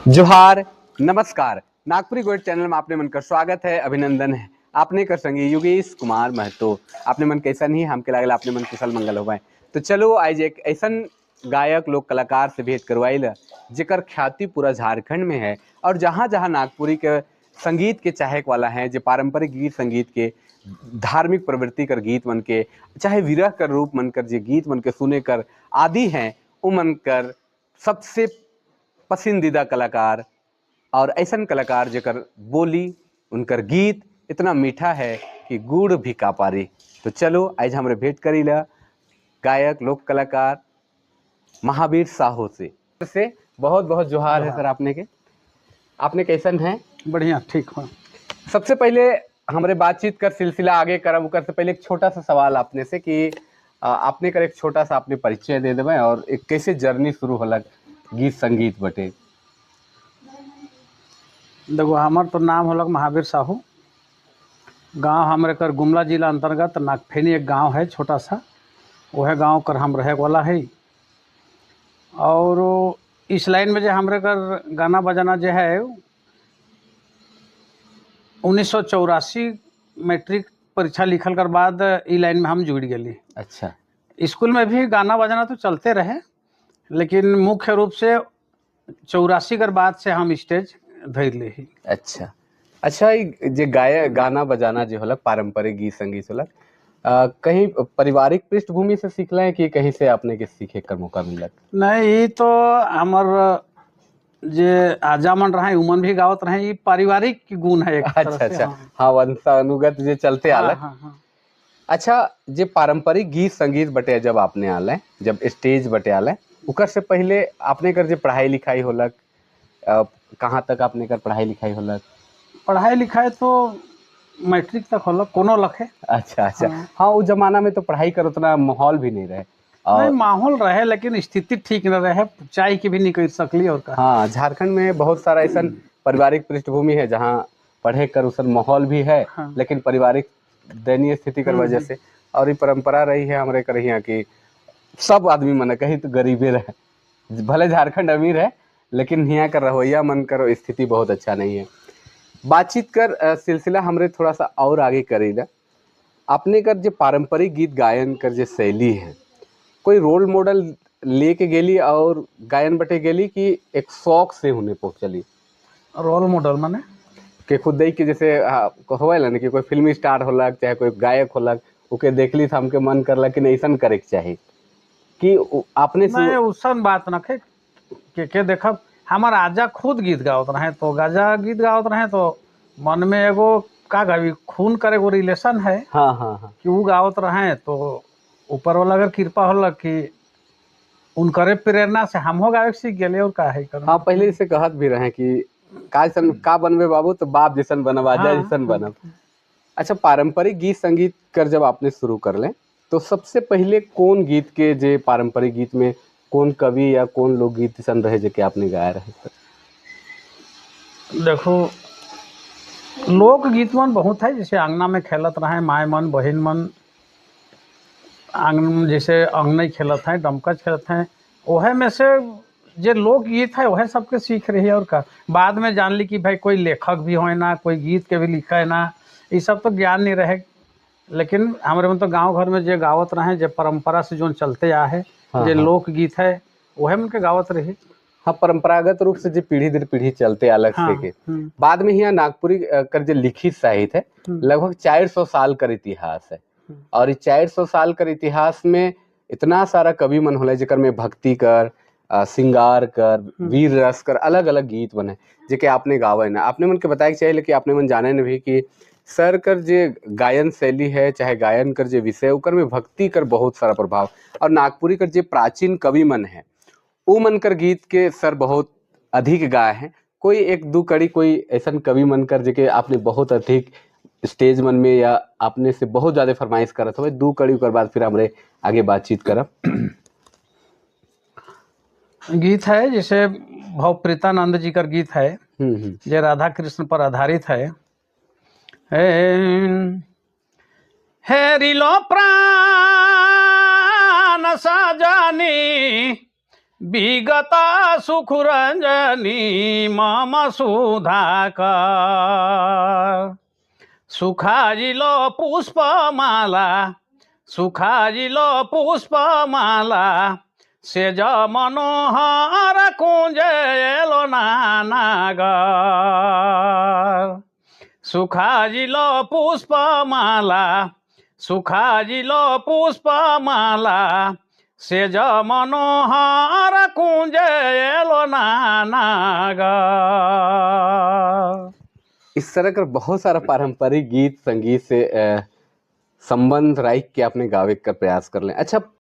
जोहार, नमस्कार। Nagpuri gold channel में आपने मन का स्वागत है, अभिनंदन है। आपने कर संगी योगेश कुमार महतो। आपने मन कैसा नहीं हमके लागल आपने मन कुशल मंगल हो। तो चलो आज एक ऐसा गायक लोक कलाकार से भेंट करवाइल जेकर ख्याति पूरा झारखंड में है और जहाँ जहाँ नागपुरी के संगीत के चाहक वाला हैं, जो पारंपरिक गीत संगीत के धार्मिक प्रवृत्ति कर गीत मन के, चाहे विरह कर रूप मन कर जे गीत मन के सुने कर आदि हैं, उ मन कर सबसे पसंदीदा कलाकार और ऐसन कलाकार जेकर बोली, उनकर गीत इतना मीठा है कि गुड़ भी का पारी। तो चलो आज हमरे भेंट करी ला गायक लोक कलाकार महावीर साहू से। बहुत बहुत जोहार है सर आपने के। आपने कैसन है? बढ़िया, ठीक हूँ। सबसे पहले हमरे बातचीत कर सिलसिला आगे करब, उकर से पहले एक छोटा सा सवाल आपने से कि आपने कर एक छोटा सा आपने परिचय दे देवे और एक कैसे जर्नी शुरू होलक गीत संगीत बटे। देखो, हमार तो नाम होलक महावीर साहू। गांव हमरे कर गुमला जिला अंतर्गत नागफेनी एक गांव है छोटा सा, वह गांव कर हम रहे वाला है। और इस लाइन में जो हमरे कर गाना बजाना जो है 1984 मैट्रिक परीक्षा लिखल कर बाद ई लाइन में हम जुड़ गेली। अच्छा। स्कूल में भी गाना बजाना तो चलते रहे, लेकिन मुख्य रूप से 84 कर बाद से हम स्टेज धर ले ही। अच्छा अच्छा, ई जे गाय गाना बजाना जो होलक पारंपरिक गीत संगीत होलक, कहीं पारिवारिक पृष्ठभूमि से सीखले हैं कि कहीं से आपने के सीखे कर मौका मिलक? नहीं, ई तो हमर जे आजा मन रहे उमन भी गावत रहे, ई पारिवारिक गुण है एक तरह अच्छा से। अच्छा। हाँ। हाँ, वंशानुगत जे चलते हाँ, आलक। हाँ, हाँ। अच्छा, जे पारंपरिक गीत संगीत बटे जब आपने आले, जब स्टेज बटे आले, उकर से पहले आपने कर जे पढ़ाई लिखाई होलक, कहाँ तक आपने कर पढ़ाई लिखाई होलक? पढ़ाई लिखाई तो मैट्रिक तक होलक कोनो लखे। अच्छा अच्छा। हाँ। हाँ, उस जमाना में तो पढ़ाई कर उतना माहौल भी नहीं रहे। नहीं, और माहौल रहे लेकिन स्थिति ठीक न रहे, चाय की भी नहीं कर सकली और का। हाँ, झारखंड में बहुत सारा ऐसा पारिवारिक पृष्ठभूमि है जहाँ पढ़े कर उसन माहौल भी है। हाँ। लेकिन पारिवारिक दयनीय स्थिति कर वजह से, और ये परंपरा रही है हमारे कर यहाँ की सब आदमी मन कहीं तो गरीबे रहे, भले झारखंड अमीर है लेकिन यहाँ का रवैया मन कर स्थिति बहुत अच्छा नहीं है। बातचीत कर सिलसिला हमरे थोड़ा सा और आगे करेला। आपने कर जो पारंपरिक गीत गायन कर जो शैली है, कोई रोल मॉडल लेके गेली और गायन बटे गेली कि एक शौक से होने पहुँचली? रोल मॉडल माने? के खुद देख के जैसे होवेला ना कि कोई फिल्मी स्टार होलक चाहे कोई गायक होलक, ओके देखली तो हमके मन करलक कि नहीं ऐसन करे के चाही कि आपने से नहीं, उसन बात न खे के देखब हमार आजा खुद गीत गावत रहे, तो गाजा गीत गावत रहे तो मन में एगो का गावी खून करे एगो रिलेशन है। हाँ हाँ हाँ कि वो गावत रहे तो ऊपर वाला अगर कृपा होला कि उनकरे प्रेरणा से हमहो गावे के सीख गेले और का है कर। हाँ, पहले से कहत भी रहे कि का जैसन का बनबे बाबू तो बाप जैसन बनब, आजा जैसन बनब। अच्छा, पारंपरिक गीत संगीत कर जब आपने शुरू कर ले तो सबसे पहले कौन गीत के जे पारंपरिक गीत में कौन कवि या कौन लोकगीत सन रहे जे के आपने गाया रहे? देखो, लोकगीत मन बहुत है, जैसे अंगना में खेलत रहे my मन बहिन मन आंगन, जैसे अंगनई खेलत हैं, डमकच खेलत हैं, ओहे में से जे लोकगीत है वह सबके सीख रही है। और का बाद में जान ली कि भाई कोई लेखक भी हो ना, कोई गीत के भी लिखा है ना, ये सब तो ज्ञान नहीं रहे। लेकिन हमारे मन तो गांव घर में जे गावत रहे, जे परंपरा से जो चलते आए है, जे लोकगीत है वह मन के गावत रही। हाँ, परंपरागत रूप से जो पीढ़ी दर पीढ़ी चलते अलग से के बाद में यहाँ नागपुरी कर जो लिखित साहित्य है, लगभग 400 साल कर इतिहास है। और इस 400 साल कर इतिहास में इतना सारा कवि मन होला जेकर में भक्ति कर, श्रृंगार कर, वीर रस कर अलग अलग गीत बने जेके आपने गावे ना। आपने मन के बताए के चाहिए कि आपने मन जाने न भी कि सर कर जे गायन शैली है चाहे गायन कर जे विषय उकर में भक्ति कर बहुत सारा प्रभाव, और नागपुरी कर जे प्राचीन कवि मन है उ मन कर गीत के सर बहुत अधिक गाए हैं। कोई एक दो कड़ी कोई ऐसा कवि मन कर जेके आपने बहुत अधिक स्टेज मन में या आपने से बहुत ज़्यादा फरमाइश करत हो, दो कड़ी कर बाद फिर हमरे आगे बातचीत करब। गीत है जैसे भवप्रीतानंद जी का गीत है जो राधा कृष्ण पर आधारित है। हेरिलो प्राण सजनी विगत सुख रंजनी मम सुधाकर। सुखाजिलो पुष्पमाला, सुखाजिलो पुष्पमाला, सेज मनोहर कुंजे एलो नानागर। सुखाजिलो पुष्पमाला, सुखाजिलो पुष्पमाला, सेज मनोहर कुंजे एलो नानागर। इस तरह कर बहुत सारा पारंपरिक गीत संगीत से संबंध राख के आपने गावे का प्रयास कर लें। अच्छा,